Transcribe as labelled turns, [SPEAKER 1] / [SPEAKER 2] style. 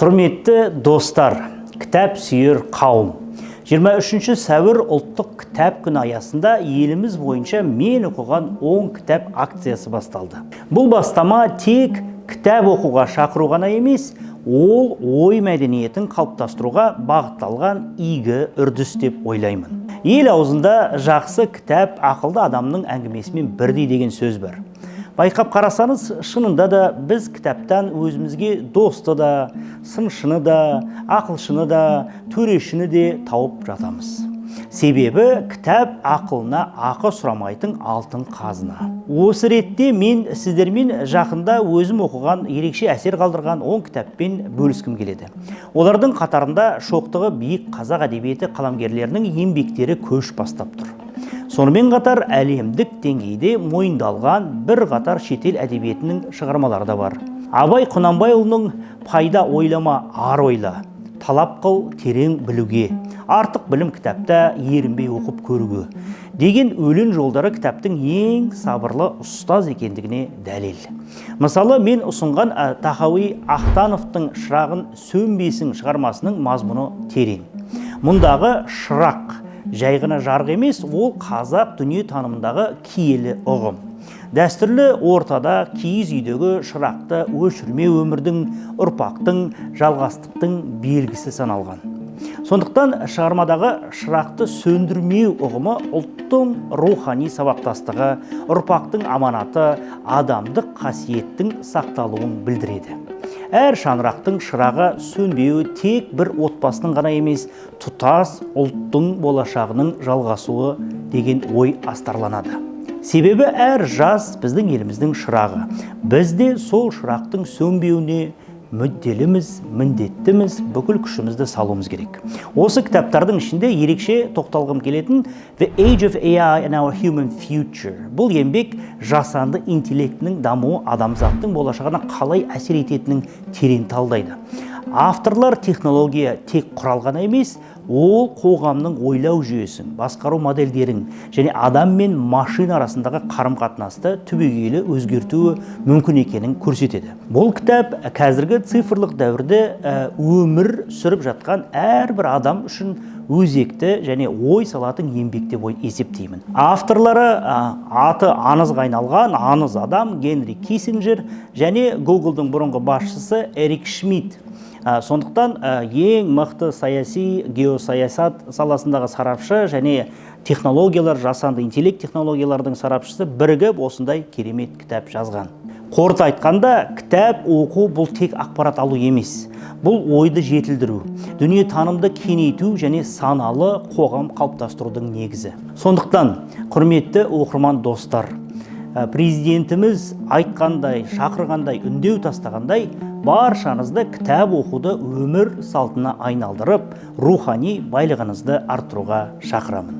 [SPEAKER 1] Құрметті достар, кітап сүйер қауым! 23 сәуір, Ұлттық кітап күні аясында еліміз бойынша «Мен оқыған 10 кітап» акциясы басталды. Бұл бастама тек кітап оқуға шақыру ғана емес, ол ой мәдениетін қалыптастыруға бағытталған игі үрдіс деп ойлаймын. Ел аузында «Жақсы кітап ақылды адамның әңгімесімен бірдей» деген сөз бар. Байқап қарасаңыз, шынында да біз кітаптан өзімізге досты да, сыншыны да, ақылшыны да, төрешіні де тауып жатамыз. Себебі кітап – ақылына ақы сұрамайтын алтын қазына. Осы ретте мен сіздермен жақында өзім оқыған, ерекше әсер қалдырған 10 кітаппен бөліскім келеді. Олардың қатарында шоқтығы биік қазақ әдебиеті қаламгерлерінің еңбектері көш бастап тұр. Сонымен қатар әлемдік деңгейде мойындалған бір қатар шетел әдебиетінің шығармалары да бар. Абай Құнанбайұлының «Пайда ойлама, ар ойла, талап қыл терең білуге, артық білім кітапта, ерінбей оқып көруге» деген өлең жолдары кітаптың ең сабырлы ұстаз екендігіне дәлел. Мысалы, мен ұсынған Тахауи Ахтановтың «Шырағың сөнбесін» шығармасының мазмұны терең. Мұндағы шырақ жай ғана жарық емес, ол қазақ дүние танымындағы киелі ұғым. Дәстүрлі ортада киіз үйдегі шырақты өшірмеу өмірдің, ұрпақтың, жалғастықтың белгісі саналған. Сондықтан шығармадағы шырақты сөндірмеу ұғымы ұлттың рухани сабақтастығы, ұрпақтың аманаты, адамдық қасиеттің сақталуын білдіреді. Әр шаңырақтың шырағы сөнбеуі тек бір отбасының ғана емес, тұтас ұлттың болашағының жалғасуы деген ой астарланады. Себебі әр жас – біздің еліміздің шырағы. Біз де сол шырақтың сөнбеуіне мүдделіміз, міндеттіміз, бүкіл күшімізді салуымыз керек. Осы кітаптардың ішінде ерекше тоқталғым келетін The Age of AI and Our Human Future. Бұл еңбек жасанды интеллектінің дамуы адамзаттың болашағына қалай әсер ететінін терең талдайды. Авторлар технология тек құрал ғана емес, ол қоғамның ойлау жүйесін, басқару модельдерін және адам мен машина арасындағы қарым қатынасты түбегейлі өзгертуі мүмкін екенін көрсетеді. Бұл кітап қазіргі цифрлық дәуірде өмір сүріп жатқан әрбір адам үшін өзекті және ой салатын еңбек деп есептеймін. Авторлары аты аңызға айналған аңыз адам Генри Киссинджер және Гуглдың бұрынғы басшысы Эрик Шмидт. Сондықтан ең мықты саяси, геосаясат саласындағы сарапшы және технологиялар, жасанды интеллект технологиялардың сарапшысы бірігіп осындай керемет кітап жазған. Қорыта айтқанда, кітап оқу – бұл тек ақпарат алу емес, бұл ойды жетілдіру, дүние танымды кеңейту және саналы қоғам қалыптастырудың негізі. Сондықтан, құрметті оқырман достар, президентіміз айтқандай, шақырғандай, үндеу тастағандай, баршаңызды кітап оқуды өмір салтына айналдырып, рухани байлығыңызды арттыруға шақырамын.